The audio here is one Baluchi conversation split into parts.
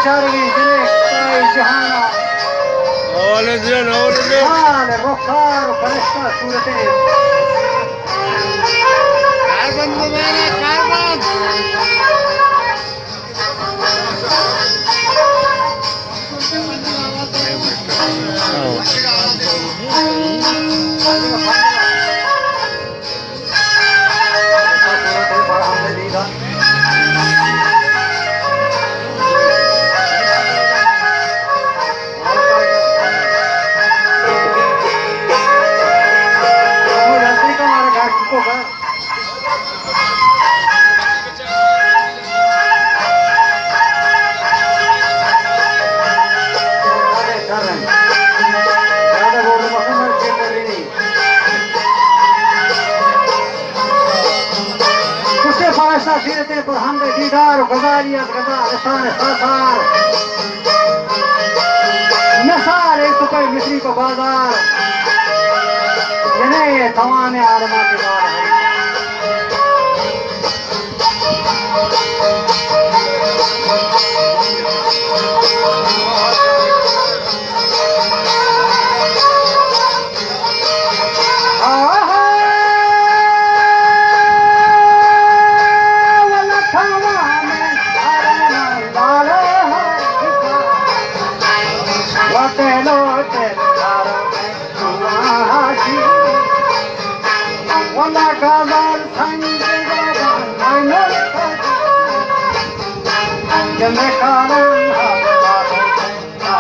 چارگیں جنک سائے جہانا۔ اول جن، اول جن۔ حال رخسار و فرشتہ صورتیں۔ کاربند دوبارہ، کاربند۔ کشتے پاشا سیرتیں پر ہند دیدار و غزالی از غزال رسان ساسار۔ مثال ایسپئے مصری پہ بازار، یعنی توام عالماں کے بار ہے۔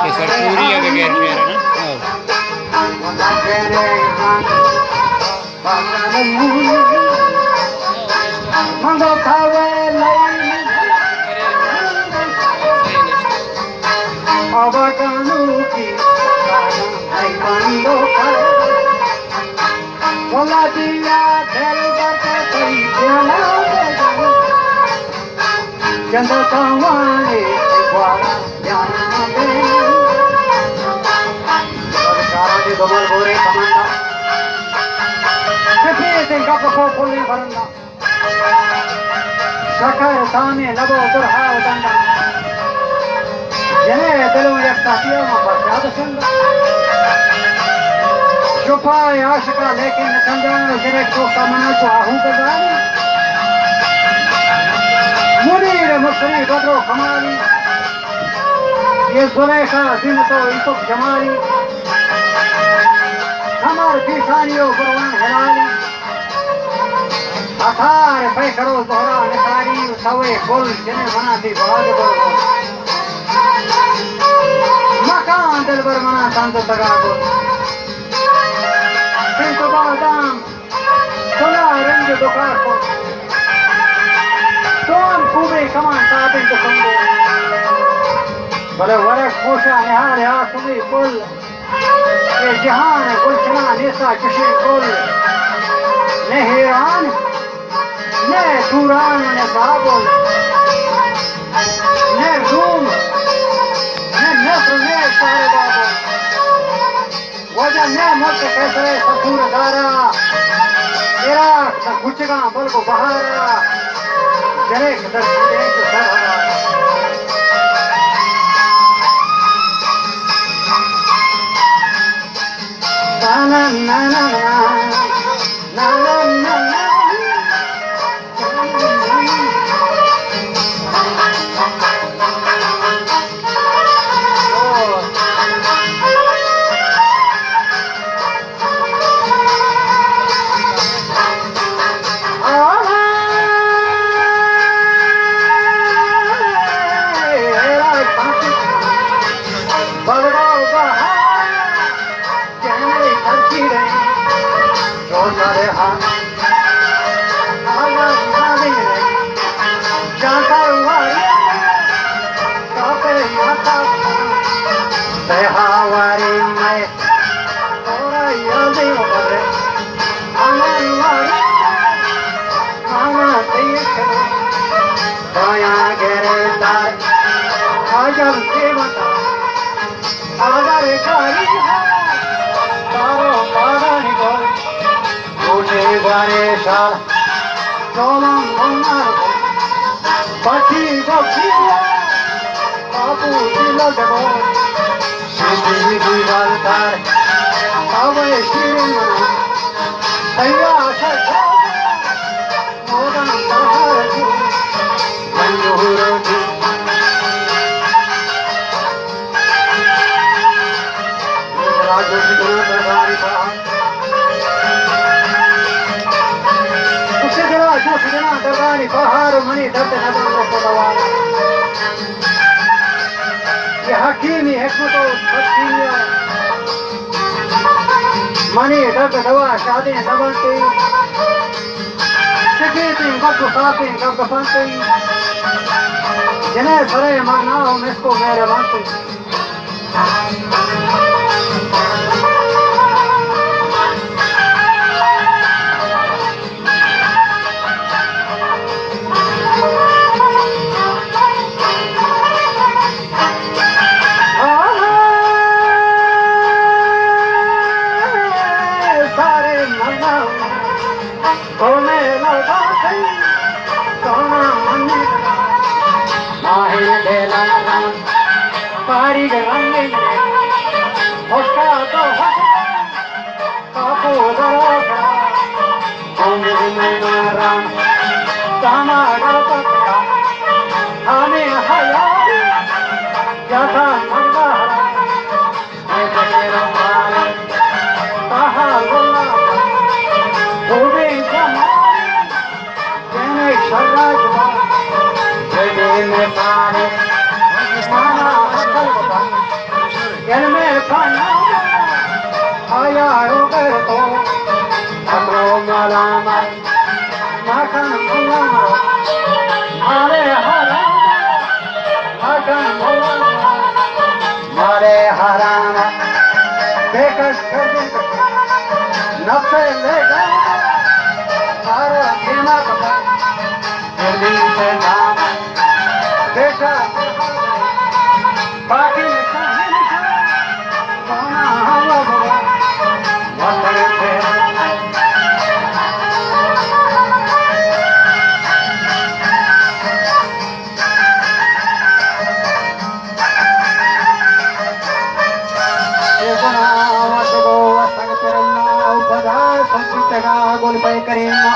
کہ سرکوری ءَ بغیر شعر ءَ نا۔ شکر تامیں لب و درہا و دنداں، جنئے دلوں یک ساعتی ءَ من پرشاد سنگاں۔ چپائے عاشقا لیکن نہ کنجان و جنک دوستا منا چو آہو بزان۔ منیر مشری بدر و کمالی، یہ زلیخا زینت و یوسف جمالی، قمر پیشانی و قربان ہلالی۔ عطار پیکر و زہرا نثاری و سوے گل جنیں منا تئی باگ بر۔ مکان دلبر منا تند تگا گل۔ سنت و بادام سنا رنج دکا کن۔ سون کوبے کمان تابیں تو سنگو۔ بلے ورش پوشا نہار آسمی گل۔ اے جہان ءِ گلشناں نیستا چشیں گل، نہ ایران، نہ توران، نہ زابل، نہ روم، نہ مصر، نہ شہر بابل۔ واجہ نہ ملک قیصر ءِ سفور دارا، عراق نہ گچگاں بلگ و بہارا، جنک در شیریں تو سرا۔ بابو دل دبا، شیرین دیوال دار، آوے شیرین منا، دیا شکا، مودا سہار کو، منجو روٹی۔ راجو سجنا درباری پہار۔ اسے دلا جو سجنا درباری پہار، منی درد نبان کو دوا۔ یہ حکیمی حکمت و حکیمی منی درد دوا شادیں نبنتی۔ سکیتیں گپ و ساپیں گپ گپنتی۔ جنہ سرے مغنا و مسکو مہربانتی۔ سارے منا تو میں لوٹا گئی، سونا من ماہر دلارا، پاری گرنگی، ہوشا تو ہوش، کاپو دروگا، عمر میں مارا، تاما گرپکا، ہمیں حیالی، جاتا منگارا۔ مارے حرام، بے کش کردن، نفس لے گا، مارا دیما بتا، دلی سے نام، بے کش، باقی نشان، نشان، سونا ہوا بوا، وطن سے۔ اے گناہ وش گو استغفر اللہ، او پدا سنچتگا گل بے کریم۔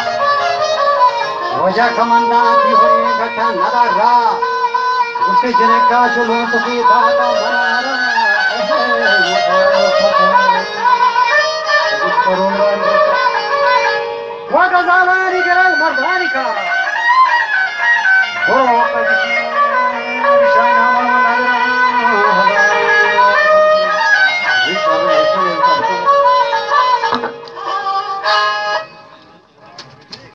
وجہ کمندان دی ہوئی گٹا ندارا۔ اسے جنکا چلو تو کی دادا بنارا۔ و غزالانی گرل مردانی کا۔